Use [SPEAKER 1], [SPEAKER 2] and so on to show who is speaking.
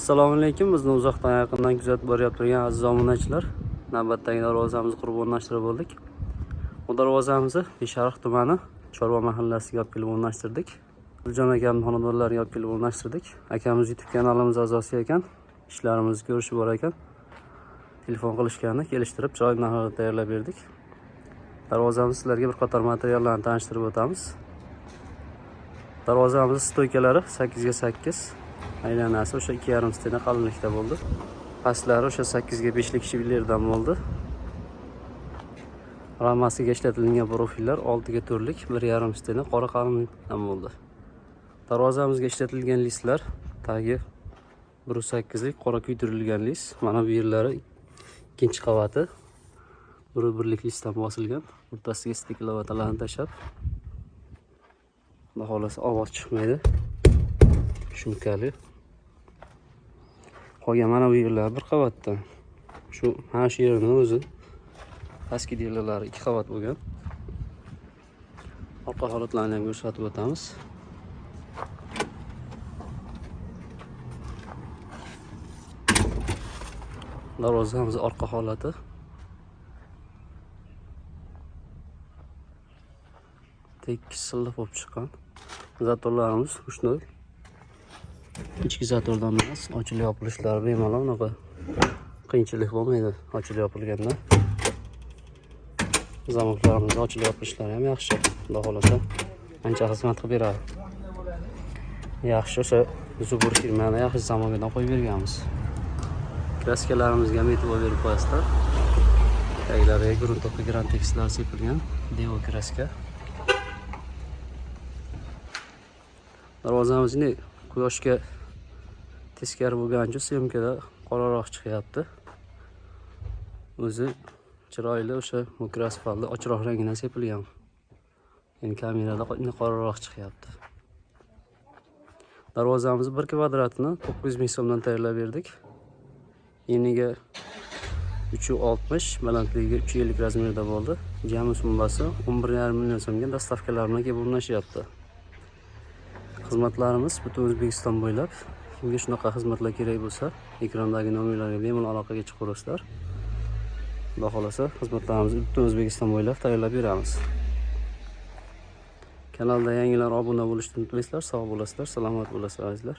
[SPEAKER 1] Assalomu alaykum. Bizni uzoqdan yaqindan kuzatib boryapti turgan aziz obunachilar. Navbatdagi darvozamizni qurib o'rnashtirib bo'ldik. Bu darvozamizni Beshariq tumani Chorva mahallasiga olib kelib o'rnashtirdik. Guljon akamning xonadonlariga olib kelib o'rnashtirdik. Akamiz YouTube kanalimiz a'zosi ekan, ishlarimizni ko'rishib bor ekan. Telefon qilishgani kelishtirib, chiroyli narxlarda tayyorlab berdik. Darvozamiz sizlarga bir qator materiallarni tanishtirib o'tamiz. Darvozamiz stoykalari 8 ga 8, aylanasi o'sha 2,5 stena qalinlikda bo'ldi. Pastlari o'sha 8 ga 5lik shiblerdan bo'ldi. Ramasiga ishlatilgan profillar 6 ga 4lik 1,5 stena qora qalinlikdan bo'ldi. Darvozamizga ishlatilgan listlar tagi 1.8lik qora kuydirilgan list. Mana bu yerlari ikkinchi qavati 1.1lik listdan bosilgan. O'rtasiga steklovatalarni tashlab, xudo xohlasa ovoz chiqmaydi. Shumkali. Qolgan mana bu yerlar bir qavatdan. Shu mana shu yerni o'zi pastki delalari 2 qavat bo'lgan. Orqa holatlarni ham ko'rsatib o'tamiz. Darvozamiz orqa holati. Tekis silliq bo'lib chiqqan. Zatorlarimiz ручной. Ichki zatordan emas, ochilib yopilishlari bemalol, unaqa qiyinchilik bo'lmaydi ochilib yopilganda. Zamoklarimiz ochilib yopilishlari ham yaxshi. Xudo xohlasa ancha xizmat qilib beradi. Yaxshi o'sha Zubur firmani yaxshi zamogidan qo'yib berganmiz. Kraskalarimizga ham e'tibor berib qo'yasizlar. Taglariga gruntovka grantekslar sepilgan Devo kraska. Darvozamizni quyoshga teskari bo'lgani uchun syomkada qoraroq chiqyapti. O'zi chiroyli o'sha mokra asfaltda ochiqroq rangidan sepilgan. Endi kamerada qoraroq chiqyapti. Darvozamiz 1 kvadratini 900 ming so'mdan tayyorlab berdik. Eniga 3.60, balandligiga 3.50 razmerda bo'ldi. Jami summasi 11,5 million so'mga dastavkalar bilan kelib o'rnashyapti. Xizmatlarimiz butun O'zbekiston bo'ylab. Kimga shunaqa xizmatlar kerak bo'lsa, ekrandagi nomerlarga bemalol aloqaga chiqaverasizlar. Xudo xohlasa xizmatlarimizni butun O'zbekiston bo'ylab tayyorlab beramiz. Kanalda yangilar obuna bo'lishni unutmaysizlar. Sog' bo'lasizlar, salomat bo'lasizlar azizlar.